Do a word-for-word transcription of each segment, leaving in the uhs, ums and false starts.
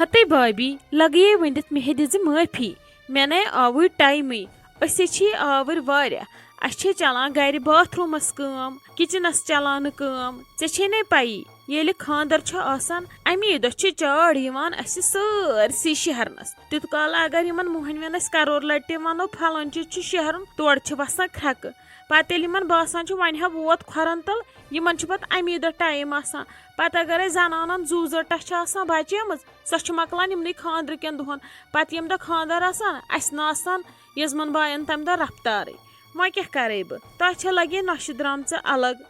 ہتے بابی، لگیے ؤنِتھ، مےٚ دِژ معٲفی۔ مےٚ نے آوٕے ٹایمٕے۔ أسۍ ہے چھِ آوٕرۍ واریاہ۔ اَسہِ چھے چلان گرِ باتھ روٗمَس کٲم، کِچنَس چلان نہٕ کٲم۔ ژےٚ چھے نے پَیی، ییٚلہِ خانٛدر چھُ آسان، اَمی دۄہ چھِ چاڑ یِوان اَسہِ سٲرسٕے شہرنَس۔ تیُت کالہٕ اگر یِمَن موہنوٮ۪ن أسۍ کرور لٹہِ وَنو، پھلٲنۍ چیٖز چھُ شہرُن، تورٕ چھِ وَسان کھرٛٮ۪کہٕ۔ پَتہٕ ییٚلہِ یِمَن باسان چھُ، وۄنۍ ہا ووت کھۄرَن تَل، یِمَن چھُ پَتہٕ اَمی دۄہ ٹایم آسان۔ پَتہٕ اگر اَسہِ زَنانَن زُو زٔٹا چھِ آسان بَچیمٕژ، سۄ چھِ مۄکلان یِمنٕے خانٛدرٕ کٮ۪ن دۄہَن۔ پَتہٕ ییٚمہِ دۄہ خانٛدر آسان، اَسہِ نہٕ آسان یزمن باین تَمہِ دۄہ رفتارٕے۔ وۄنۍ کیٛاہ کَرے بہٕ؟ تۄہہِ چھےٚ لگے نۄشہِ درٛامژٕ الگ۔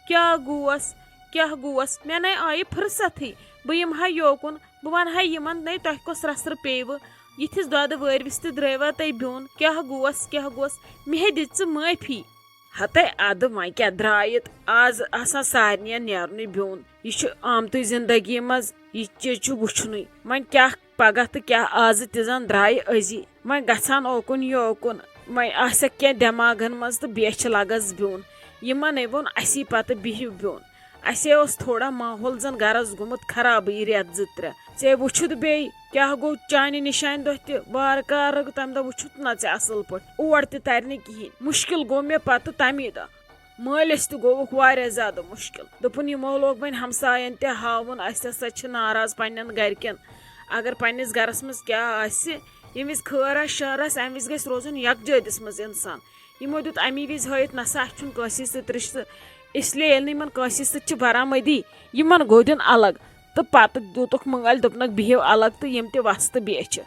کیٛاہ گوس؟ کیٛاہ گوس؟ مےٚ نے آیہِ فرصتھٕے۔ بہٕ یِمہٕ ہا یوکُن، بہٕ وَنہٕ ہا یِمن، نے تۄہہِ کۄس رژھرٕ پیٚیوٕ؟ یِتھِس دۄدٕ وٲرۍوِس تہِ درٛٲیوا تُہۍ بیوٚن؟ کیٛاہ گوس؟ کیٛاہ گوس؟ مےٚ ہے دِژ ژٕ معٲفی۔ ہتے ادٕ وۄنۍ کیٛاہ درٛایہِ تہٕ؟ از آسان سارنٕے نیرنُے بیوٚن۔ یہِ چھُ آمتُے زندگی منٛز، یہِ چیٖز چھُ وٕچھنُے۔ وۄنۍ کیٛاہ پگاہ تہٕ کیٛاہ آزٕ تہِ زن درٛایہِ أزی۔ وۄنۍ گژھان اوکُن یوکُن، وۄنۍ آسٮ۪کھ کینٛہہ دٮ۪ماغن منٛز تہٕ بیٚیہِ چھِ لگس بیوٚن۔ یِمنے ووٚن اسی پتہٕ بِہِو بیوٚن۔ اسے اوس تھوڑا ماحول زن گرس گوٚمُت خرابٕے رٮ۪تھ زٕ ترٛےٚ۔ ژےٚ وُچھُتھ بیٚیہِ کیٛاہ گوٚو چانہِ نِشانہِ دۄہ تہِ؟ وارٕ کارٕ تمہِ دۄہ وُچھُتھ نہ ژےٚ اصل پٲٹھۍ؟ اور تہِ ترِ نہٕ کِہیٖنۍ۔ مُشکِل گوٚو مےٚ پتہٕ تمی دۄہ۔ مٲلِس تہِ گوٚوُکھ واریاہ زیادٕ مُشکِل۔ دوٚپُن، یِمو لوگ وۄنۍ ہمساین تہِ ہاوُن، اسہِ ہسا چھِ ناراض پننٮ۪ن گرِکٮ۪ن۔ اگر پننِس گرس منٛز کیٛاہ آسہِ، ییٚمہِ وِزِ خٲر آسہِ شر آسہِ، امہِ وِزِ گژھِ روزُن یکجٲہتِس منٛز انسان۔ یِمو دیُت امی وِزِ ہٲیِتھ، نسا اسہِ چھُنہٕ کٲنٛسے سۭتۍ رشتہٕ، اس لیے ییٚلہِ نہٕ یِمن کٲنٛسے سۭتۍ چھِ برآمدی، یِمن گوٚو دیُن الگ۔ تہٕ پتہٕ دیُتُکھ مٲلۍ، دوٚپنکھ، بِہِو الگ تہٕ یِم تہِ وستہٕ بیچھِ۔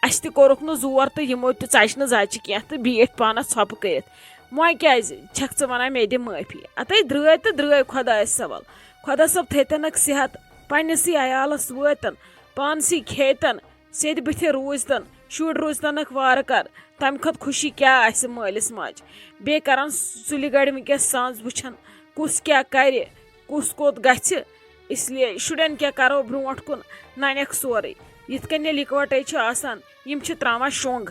اسہِ تہِ کوٚرُکھ نہٕ زور تہٕ یِمو تہِ ژجہِ نہٕ زچہِ کینٛہہ تہٕ بیٖٹھۍ پانس ژھۄپہٕ کٔرِتھ۔ وۄنۍ کیٛازِ چھکھ ژٕ ونان مےٚ دِ معٲفی؟ اتے درٛٲے تہٕ درٛٲے خۄدایس حوال۔ خۄدا صٲب تھٲیتنکھ صحت، پننسٕے عیالس وٲتن، پانسٕے کھیتن، سیٚدِ بٕتھِ روٗزتن، شُرۍ روٗزتنکھ وارٕ کار۔ تمہِ کھۄتہٕ خوشی کیٛاہ آسہِ مٲلِس ماجہِ؟ بیٚیہِ کران سُلہِ گڑِ وٕنکیٚس سنٛز وٕچھان، کُس کیٛاہ کرِ، کُس کوٚت گژھِ۔ اس لیے شُرٮ۪ن کیٛاہ کرو برونٛٹھ کُن، ننٮ۪کھ سورُے۔ یِتھ کٔنۍ ییٚلہِ یِکوَٹَے چھِ آسان، یِم چھِ تراوان شۄنٛگ۔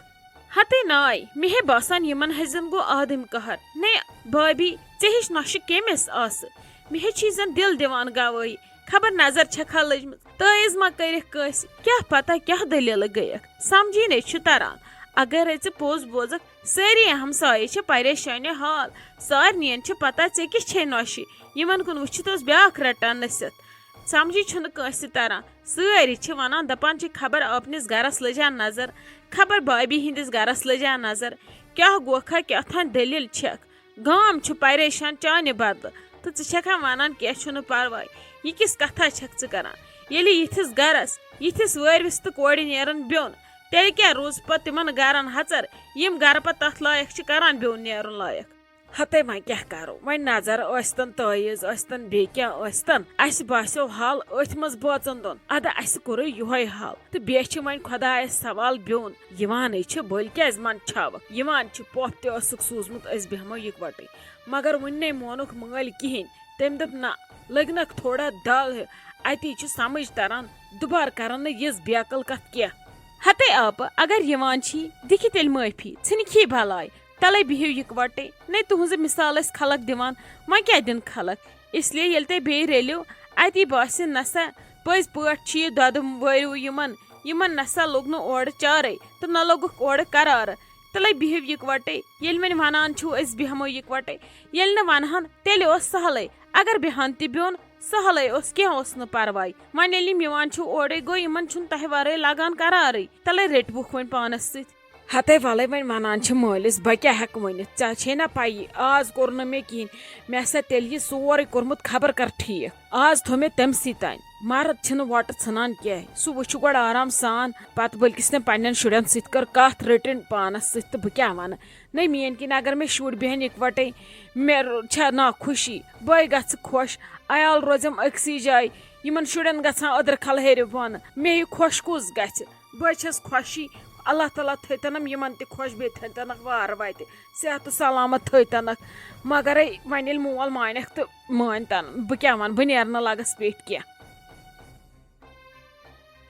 ہتے ناے، مےٚ ہے باسان یِمن ہزن گوٚو آدم قہر۔ نے بابی، ژےٚ ہِش نۄشہِ کٔمِس آسہٕ؟ مےٚ ہے چھی زن دِل دِوان گوٲہی۔ خبر نظر چھکھا لٔجمٕژ، تٲیٖز ما کٔرِکھ کٲنٛسہِ؟ کیٛاہ پتہ کیٛاہ دٔلیٖلہٕ گٔیکھ، سمجھی نے چھُ تران۔ اگر ژٕ پوٚز بوزکھ، سٲری ہمسایہِ چھِ پریشانہِ حال۔ سارنِین چھِ پتہ ژےٚ کِژھ چھے نۄشہِ۔ یِمن کُن وٕچھِتھ اوس بیٛاکھ رٹان نٔسِتھ۔ سمجھی چھُنہٕ کٲنٛسہِ تران۔ سٲری چھِ ونان، دپان چھِ، خبر اپنِس گرس لٔجا نظر، خبر بابی ہٕنٛدِس گرس لٔجا نظر۔ کیٛاہ گوکھا، کیٛاہ تھام دٔلیٖل چھکھ؟ گام چھُ پریشان چانہِ بدلہٕ، تہٕ ژٕ چھکھا ونان، کینٛہہ چھُنہٕ پرواے۔ یہِ کِژھ کتھا چھکھ ژٕ کران؟ ییٚلہِ یِتھِس گرس، یِتھِس وٲرۍوِس تہٕ کورِ نیرن بیوٚن، تیٚلہِ کیٛاہ روٗز پتہٕ تِمن گرن ہژر، یِم گرٕ پتہٕ تتھ لایق چھِ کران بیوٚن نیرُن لایق؟ ہتے وۄنۍ کیٛاہ کرو؟ وۄنۍ نظر ٲسۍتن، تٲیٖز ٲسۍتن، بیٚیہِ کیٛاہ ٲسۍتن، اسہِ باسیو حل أتھۍ منٛز بٲژن دۄن۔ ادٕ اسہِ کوٚرُے یِہوے حل۔ تہٕ بیٚیہِ چھِ وۄنۍ خۄدایس سوال بیوٚن۔ یِوانٕے چھِ، بٔلۍ کیٛازِ منٛدچھاوکھ؟ یِوان چھِ، پۄپھ تہِ ٲسٕکھ سوٗزمُت، أسۍ بیٚہمو یِکوَٹٕے۔ مگر وُنہِ نے مونُکھ مٲلۍ کِہیٖنۍ۔ تٔمۍ دوٚپ، نہ، لٔگنکھ تھوڑا دَگ ہیوٗ۔ اَتی چھُ سمٕجھ تران، دُبارٕ کرن نہٕ یِژھ بیقل کتھ کینٛہہ۔ ہتے آپہٕ، اگر یِوان چھی، دِکھِ تیٚلہِ معٲفی، ژھٕنکھی بلاے۔ تلے بِہِو یِکوَٹَے۔ نے تُہٕنٛزٕ مثال ٲسۍ خلق دِوان، وۄنۍ کیٛاہ دِن خلق؟ اس لیے ییٚلہِ تۄہہِ بیٚیہِ رٔلِو، اَتی باسہِ نسا پٔزۍ پٲٹھۍ چھُ یہِ دۄدٕ وٲرِو یِمن، یِمن نسا لوٚگ نہٕ اورٕ چارے تہٕ نہ لوٚگُکھ اورٕ قرارٕ۔ تلے بِہِو یِکوَٹَے۔ ییٚلہِ وۄنۍ ونان چھِو أسۍ بیٚہمو یِکوَٹَے، ییٚلہِ نہٕ ونہن تیٚلہِ اوس سہلٕے، اگر بیٚہن تہِ بیوٚن سہلٕے اوس، کینٛہہ اوس نہٕ پرواے۔ وۄنۍ ییٚلہِ یِم یِوان چھِو اورَے، گوٚو یِمن چھُنہٕ تۄہہِ ورٲے لگان قرارٕے۔ تلے رٔٹۍ وُکھ وۄنۍ پانس سۭتۍ۔ ہتے ولے وۄنۍ ونان چھِ مٲلِس، بہٕ کیٛاہ ہٮ۪کہٕ ؤنِتھ؟ ژےٚ چھے نا پَیی، آز کوٚر نہٕ مےٚ کِہیٖنۍ۔ مےٚ ہسا تیٚلہِ یہِ سورُے کوٚرمُت خبر کر ٹھیٖک۔ آز تھوٚو مےٚ تٔمسٕے تانۍ۔ مرد چھِنہٕ وۄٹہٕ ژھٕنان کینٛہہ۔ سُہ وٕچھِ گۄڈٕ آرام سان، پتہٕ بٔلکِس تٔمۍ پننٮ۪ن شُرٮ۪ن سۭتۍ کٔر کتھ، رٔٹِن پانس سۭتۍ تہٕ بہٕ کیٛاہ ونہٕ؟ نٔے میٛٲنۍ کِنۍ اگر مےٚ شُرۍ بیٚہن یِکوَٹَے، مےٚ چھےٚ نا خوشی، بہٕ گژھٕ خۄش، عیال روزٮ۪م أکسٕے جایہِ۔ یِمن شُرٮ۪ن گژھان أدرٕ کھل ہیٚرِ بۄنہٕ، مےٚ یہِ خۄش کُس گژھِ؟ بہٕ چھَس خۄشی، اللہ تعالیٰ تھٲیتَنَم یِمَن تہِ خۄش، بیٚیہِ تھٲیتَنَکھ وارٕ وَتہِ صحت و سلامت تھٲیتَنَکھ۔ مگرے وۄنۍ ییٚلہِ مول مانٮ۪کھ تہٕ مٲنۍ تَن، بہٕ کیٛاہ وَنہٕ، بہٕ نیرٕ نہٕ لَگَس پیٚٹھۍ کینٛہہ۔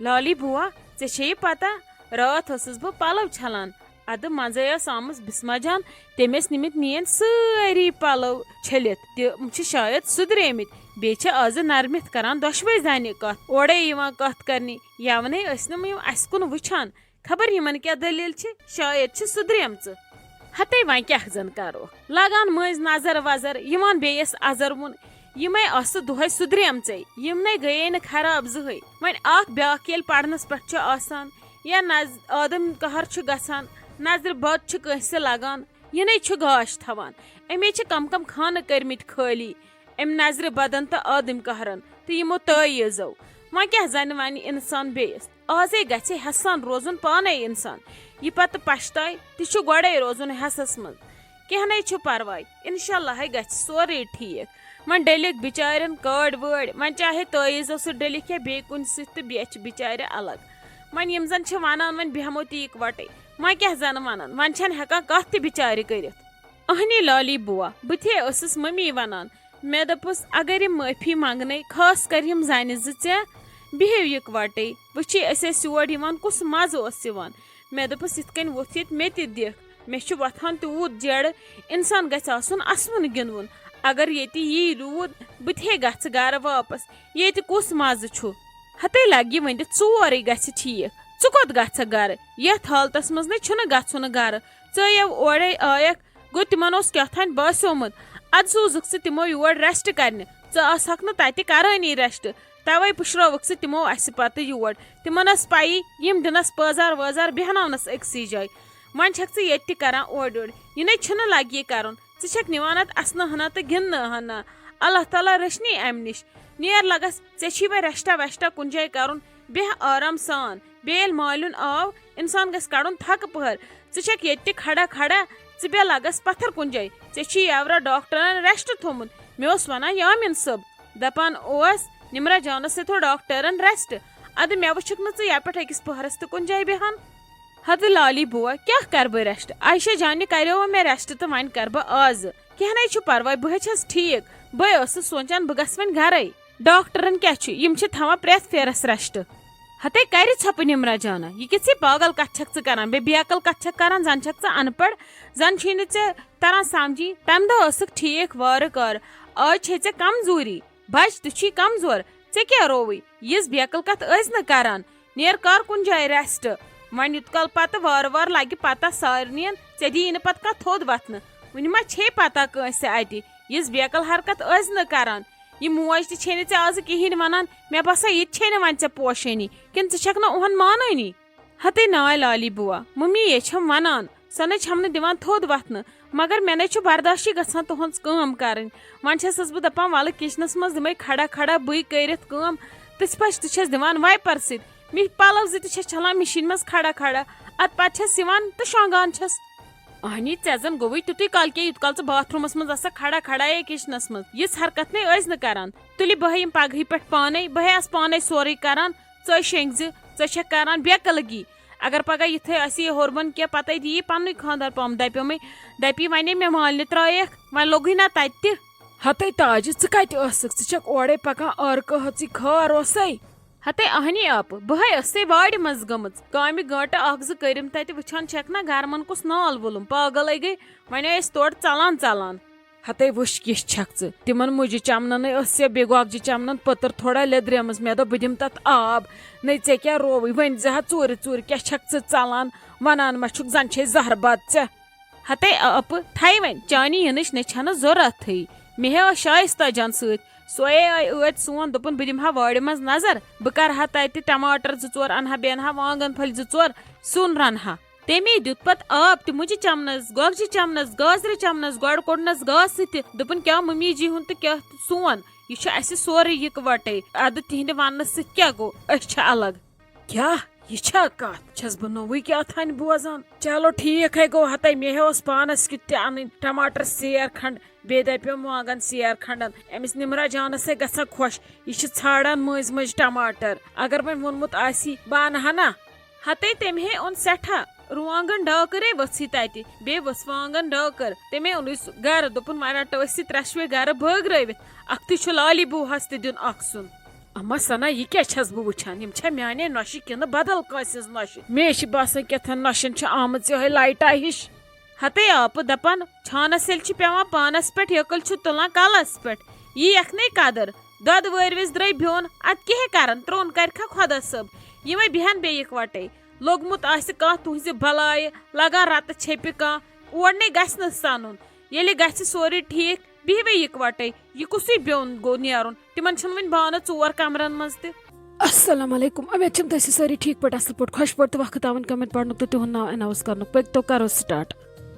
لالی بوا، ژےٚ چھے یہِ پتہ، راتھ ٲسٕس بہٕ پلو چھلان، ادٕ منٛزے ٲس آمٕژ بسمہ جان، تٔمۍ ٲسۍ نِمٕتۍ میٲنۍ سٲری پلو چھٔلِتھ، تِم چھِ شاید سُدریمٕتۍ، بیٚیہِ چھِ آزٕ نرمِتھ کران دۄشوے زنہِ کتھ، اورے یِوان کتھ کرنہِ، یونَے ٲسۍ نہٕ یِم اسہِ کُن وٕچھان۔ خبر یِمن کیٛاہ دٔلیٖل چھِ، شاید چھِ سُدریمژٕ۔ ہتے وۄنۍ کیٛاہ زن کرو، لگان مٔنٛزۍ نظر وظر، یِوان بیٚیِس ازر وُن، یِمے آسہٕ دۄہے سُدریمژے، یِمنے گٔیے نہٕ خراب زٕہٕے۔ وۄنۍ اکھ بیٛاکھ ییٚلہِ پرنس پٮ۪ٹھ چھُ آسان یا نظ-، آدم قہر چھُ گژھان، نظرِ بد چھُ کٲنٛسہِ لگان، یِنَے چھُ گاش تھاوان۔ أمے چھِ کم کم خانہٕ کٔرمٕتۍ خٲلی، أمۍ نظرِ بدن تہٕ آدم قہرن تہٕ یِمو تٲویٖزو۔ وۄنۍ کیٛاہ زنہِ ونہِ انسان بیٚیِس؟ آزے گژھِ ہٮ۪سان روزُن پانے انسان۔ یہِ پتہٕ پشتاے تہِ چھُ گۄڈے روزُن ہٮ۪سس منٛز۔ کینٛہہ نے چھُ پرواے، انشاءاللہ ہے گژھِ سورُے ٹھیٖک۔ وۄنۍ ڈٔلِکھ بِچارٮ۪ن کٲڑۍ وٲڑۍ، وۄنۍ چاہے تٲویٖزو سۭتۍ ڈٔلِکھ یا بیٚیہِ کُنہِ سۭتۍ، تہٕ بیٚیہِ چھِ بِچارِ الگ۔ وۄنۍ یِم زن چھِ ونان وۄنۍ بیٚہمو تی اِکوٹے، وۄنۍ کیٛاہ زن ونان، وۄنۍ چھَنہٕ ہٮ۪کان کتھ تہِ بِچارِ کٔرِتھ۔ اہنی لالی بوا، بہٕ تہِ ٲسٕس ممی ونان، مےٚ دوٚپُس، اگر یِم معٲفی منٛگنے، خاص کر یِم زنہِ زٕ، ژےٚ بِہِو یِکوٹے۔ وٕچھی، أسۍ ٲسۍ یور یِوان، کُس مزٕ اوس یِوان۔ مےٚ دوٚپُس، یِتھ کٔنۍ ووٚتھ ییٚتہِ مےٚ تہِ دِکھ۔ مےٚ چھُ وۄتھان تیوٗت جیڑٕ، انسان گژھِ آسُن اسوُن گِنٛدوُن۔ اگر ییٚتہِ یی روٗد، بہٕ تہِ ہے گژھٕ گرٕ واپس۔ ییٚتہِ کُس مزٕ چھُ؟ ہتے لگہِ ؤنِتھ، ژورے گژھِ ٹھیٖک۔ ژٕ کوٚت گژھکھ گرٕ؟ یتھ حالتس منٛز نے چھُنہٕ گژھُن گرٕ۔ ژٕ یو اورے آیکھ، گوٚو، تِمن اوس کیٛاہ تام باسیومُت۔ ادٕ سوٗزُکھ ژٕ تِمو یور rest کرنہِ۔ ژٕ آسہکھ نہٕ تتہِ کرٲنی rest، توے پُشرٲوٕکھ ژٕ تِمو اسہِ پتہٕ یور۔ تِمن ٲس پیی، یِم دِنس پٲزار وٲزار، بیہناونس أکسٕے جایہِ۔ وۄنۍ چھکھ ژٕ ییٚتہِ تہِ کران اورٕ یورٕ۔ یہِ نے چھُنہٕ لگہِ کرُن۔ ژٕ چھکھ نِوان اتھ اسنہٕ ہنا تہٕ گِنٛدنہٕ ہنا۔ اللہ تعالیٰ رٔچھنی امہِ نِش۔ نیر لگس، ژےٚ چھی وۄنۍ rest ویسٹا کُنہِ جایہِ کرُن۔ بیہہ آرام سان۔ بیٚیہِ ییٚلہِ مالیُن آو، انسان گژھِ کڑُن تھکہٕ پٔہر۔ ژٕ چھکھ ییٚتہِ تہِ کھڑا کھڑا، ژٕ بیٚہہ لگس پتھر کُنہِ جایہِ۔ ژےٚ چھی یاورا ڈاکٹرن rest تھومُت۔ مےٚ اوس ونان یامین صٲب، دپان اوس، نمرہ جانس سۭتۍ تھوٚو ڈاکٹرن rest۔ ادٕ مےٚ وٕچھکھ نہٕ ژٕ یپٲٹھۍ أکِس پٔہرس تہِ کُنہِ جایہِ بیہان۔ ہتہٕ لالی بوا، کیٛاہ کرٕ بہٕ rest؟ عائشہ جانہِ کریوو مےٚ rest تہٕ وۄنۍ کرٕ بہٕ آزٕ۔ کینٛہہ نے چھُ پرواے، بہٕ ہے چھس ٹھیٖک۔ بہٕ ٲسٕس سونچان بہٕ گژھٕ وۄنۍ گرے۔ ڈاکٹرن کیٛاہ چھُ، یِم چھِ تھاوان پرٛٮ۪تھ پھیرس rest۔ ہتے کرِ ژھۄپہٕ نمرہ جانہ، یہِ کِژھٕے پاگل کتھ چھکھ ژٕ کران؟ بے بیقل کتھ چھکھ کران، زن چھکھ ژٕ ان پڑھ، زن چھُے نہٕ ژےٚ تران سمجھی۔ تمہِ دۄہ ٲسٕکھ ٹھیٖک وارٕ کارٕ، آز چھے ژےٚ کمزوری۔ بچ، تہِ چھی کمزور، ژےٚ کیٛاہ رووُے؟ یِژھ بیقل کتھ ٲسۍ نہٕ کران۔ نیر کر کُنہِ جایہِ rest۔ وۄنۍ یوٗت کال پتہٕ وارٕ وارٕ لگہِ پتہ سارنٕین، ژےٚ دِیی نہٕ پتہٕ کانٛہہ تھوٚد وتھنہٕ۔ وُنہِ ما چھے پتہ کٲنٛسہِ اتہِ؟ یِژھ بیقل حرکت ٲسۍ نہٕ کران۔ یہِ موج تہِ چھے نہٕ ژےٚ آزٕ کِہیٖنۍ ونان۔ مےٚ باسان، یہِ تہِ چھے نہٕ وۄنۍ ژےٚ پوشٲنی، کِنہٕ ژٕ چھکھ نہٕ اُہُنٛد مانٲنی؟ ہتے ناے لالی بوا، ممی یے چھم ونان، سۄ نے چھم نہٕ دِوان تھوٚد وتھنہٕ، مگر مےٚ نے چھُ برداشی گژھان تُہنٛز کٲم کرٕنۍ۔ وۄنۍ چھسس بہٕ دپان، ولہٕ کچنس منٛز دِمے کھڑا کھڑا بٕے کٔرِتھ کٲم، تِژھ پٲٹھۍ تہِ چھس دِوان wiper سۭتۍ۔ مےٚ پلو زٕ تہِ چھس چھلان مِشیٖن منٛز کھڑا کھڑا، ادٕ پتہٕ چھس یِوان تہٕ شۄنٛگان چھس۔ اہنی، ژےٚ زن گوٚوُے تیُتُے کل کیٛاہ، یوٗت کال ژٕ باتھ روٗمس منٛز آسکھ کھڑا کھڑا یا کچنس منٛز، یِژھ حرکت نے ٲسۍ نہٕ کران۔ تُلہِ بہٕ ہے یِم پگہٕے پٮ۪ٹھ پانے، بہٕ ہے آسہٕ پانے سورُے کران۔ ژٕ شیٚنگزِ، ژٕ چھکھ کران بے عقلگی۔ اگر پگاہ یِتھے آسی ہوربن کینٛہہ، پتے دِیی پننُے خاندار پام دپیومے، دپی ونے مےٚ مالنہِ ترٲیکھ، وۄنۍ لوٚگُے نا تتہِ تہِ۔ ہتے تاجہِ، ژٕ کتہِ ٲسٕکھ؟ ژٕ چھکھ اورے پکان عٲرقہٕ ہژٕے خار اوسے۔ ہتے اہنی آپہٕ، بہٕ ہے ٲسٕے وارِ منٛز گٔمٕژ۔ کامہِ گٲنٹہٕ اکھ زٕ کٔرِم تتہِ، وٕچھان چھکھ نا گرمن کُس نال وولُم، پاگلے گٔے۔ وۄنۍ ٲسۍ تورٕ ژلان ژلان۔ ہتے وٕچھ کِژھ چھکھ ژٕ، تِمن مُجہِ چمننٕے ٲس یا بیٚیہِ گۄگجہِ چمنن پٔتٕر تھوڑا لیٚدریمٕژ، مےٚ دوٚپ بہٕ دِمہٕ تتھ آب۔ نے ژےٚ کیٛاہ رووٕے، ؤنۍ زِ ہا ژوٗرِ ژوٗرِ کیٛاہ چھکھ ژٕ ژلان، ونان ما چھُکھ زن چھے زہر بد ژےٚ۔ ہتے آپہٕ، تھاے وۄنۍ، چانی یِنٕچ نے چھنہٕ ضروٗرتھٕے۔ مےٚ ہے ٲس شایستہ جان سۭتۍ، سۄے آیہِ ٲدۍ سون، دوٚپُن بہٕ دِمہٕ ہا وارِ منٛز نظر، بہٕ کرٕ ہا تتہِ ٹماٹر زٕ ژور انہٕ ہا، بیٚیہِ انہٕ ہا وانگن پھٔلۍ زٕ ژور، سیُن رنہٕ ہا۔ تٔمی دیُت پتہٕ آب تہِ مُجہِ چمنس، گۄگجہِ چمنس، گازرِ چمنس، گۄڈٕ کوٚڑنس گاسہٕ تہِ۔ دوٚپُن، کیٛاہ ممی جی ہُنٛد تہٕ کیٛاہ سون؟ یہِ چھُ اسہِ سورُے یِکوٹے۔ ادٕ تِہنٛدِ وننہٕ سۭتۍ کیٛاہ گوٚو؟ أسۍ چھِ الگ۔ کیٛاہ؟ یہِ چھا کتھ؟ چھس بہٕ نوٚوُے کیٛاہ تھانۍ بوزان۔ چلو ٹھیٖک ہے گوٚو، ہتے مےٚ ہے اوس پانس کیُتھ تہِ انٕنۍ ٹماٹر سیر کھنڈ، بیٚیہِ دپیوم وانگن سیر کھنڈن۔ أمِس نمرہ جانس ہے گژھان خۄش، یہِ چھِ ژھانڈان مٔنٛزۍ مٔنٛزۍ ٹماٹر۔ اگر وۄنۍ ووٚنمُت آسی، بہٕ انہٕ ہا نا۔ ہتے تٔمۍ ہے اوٚن سٮ۪ٹھاہ رُوانٛگن ڈاکٕر ہے ؤژھ یہِ تتہِ، بیٚیہِ ؤژھ وانٛگن ڈاکٕر۔ تٔمۍ ہے اوٚن أسۍ گرٕ، دوٚپُن، "وۄنۍ رٹو أسۍ یہِ ترٛٮ۪شوَے گرٕ بٲگرٲوِتھ، اکھتُے چھُ لالی بوٗہس تہِ دیُن اکھ سیُن۔" اما سنا، یہِ کیٛاہ چھَس بہٕ وٕچھان؟ یِم چھا میانے نۄشہِ کِنہٕ بدل کٲنٛسہِ ہٕنٛز نۄشہِ؟ مےٚ چھِ باسان کیٛاہ تھام نۄشَن چھِ آمٕژ یِہوٚے لایٹا ہِش۔ ہتے آپہٕ دَپان، چھانَس ییٚلہِ چھِ پٮ۪وان پانَس پٮ۪ٹھ، یٔکٕلۍ چھِ تُلان کَلَس پٮ۪ٹھ۔ یی یَکھنَے قدٕر۔ دۄدٕ وٲرۍ وِزِ درٛاے بیوٚن، اَدٕ کیٛاہ کَرَن؟ ترٛوٚن کَرِکھا خۄدا صٲب؟ یِمَے بیٚہَن بیٚیہِ یِکوَٹَے۔ لوٚگمُت آسہِ کانٛہہ تُہٕنٛزِ بَلایہِ، لَگان رَتہٕ ژھیٚپہِ کانٛہہ، اور نے گژھِ نہٕ سَنُن۔ ییٚلہِ گژھِ سورُے ٹھیٖک، بِہِوے یِکوَٹَے۔ یہِ کُسُے بیوٚن گوٚو نیرُن؟ تِمَن چھِنہٕ وٕنہِ بانہٕ ژور کَمرَن منٛز تہِ۔ السلام علیکم، امید چھم تُہۍ ٲسِو سٲری ٹھیٖک پٲٹھۍ، اصل پٲٹھۍ، خۄش پٲٹھۍ تہٕ وقت آوان کمنٹ پرنُک تہٕ تِہُنٛد ناو اناؤنس کرنُک۔ پٔکۍ تو کرو سٹارٹ۔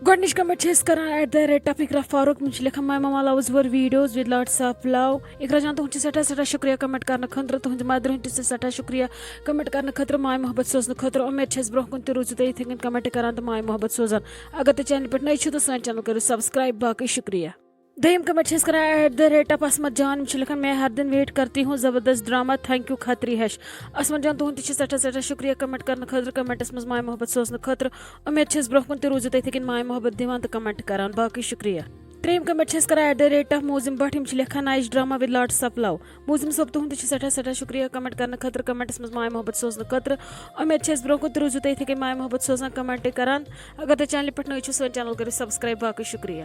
گۄڈٕنِچ کمنٹ چھِ أسۍ کران ایٹ دا ریٹ آف اقرا فاروق۔ یِم چھِ لیکھان، "My mama loves your videos with lots of love." اقرا جان، تُہُنٛد چھُ سٮ۪ٹھاہ سٮ۪ٹھاہ شُکریہ کمنٹ کرنہٕ خٲطرٕ، تُہٕنٛدِ مدرِ ہُنٛد تہِ چھُ سٮ۪ٹھاہ شُکریہ کمنٹ کرنہٕ خٲطرٕ، ماے محبت سوزنہٕ خٲطرٕ۔ اُمید چھِ أسۍ برونٛہہ کُن تہِ روٗزِو تُہۍ یِتھَے کٔنۍ کمنٹ کران تہٕ ماے محبت سوزان۔ اگر تُہۍ چینلہِ پٮ۪ٹھ نٔے چھِو تہٕ سٲنۍ چینل کٔرِو سبسکرایب۔ باقٕے شُکریہ۔ دوٚیِم کمنٹ چھِ أسۍ کران ایٹ دا ریٹ آف عصمت جان۔ یِم چھِ لیکھان، "میں ہر دن ویٹ کرتی ہوں زبردست ڈرامہ، تھینک یو کھتری ہش۔" عصمت جان، تُہُنٛد تہِ چھِ سٮ۪ٹھاہ سٮ۪ٹھاہ شُکریہ کمنٹ کرنہٕ خٲطرٕ، کمنٹس منٛز ماے محبت سوزنہٕ خٲطرٕ۔ اُمید چھِ أسۍ برونٛہہ کُن تہِ روٗزِو تُہۍ یِتھَے کٔنۍ ماے محبت دِوان تہٕ کمنٹ کران۔ باقٕے شُکریہ۔ ترٛیٚیِم کمنٹ چھِ أسۍ کران at the rate of Mozam Butt. یِم چھِ لیکھان، "nice drama with lots of love." Mozam صٲب، تُہُنٛد تہِ چھُ سٮ۪ٹھاہ سٮ۪ٹھاہ شُکریہ کمنٹ کرنہٕ خٲطرٕ، کمنٹس منٛز ماے محبت سوزنہٕ خٲطرٕ۔ اُمید چھِ أسۍ برونٛہہ کُن تہِ روٗزِو تُہۍ یِتھَے کٔنۍ ماے محبت سوزان، کمنٹ کران۔ اگر تُہۍ چینلہِ پٮ۪ٹھ نٔے چھِو، سٲنۍ چینل کٔرِو سبسکرایب۔ باقٕے شُکریہ۔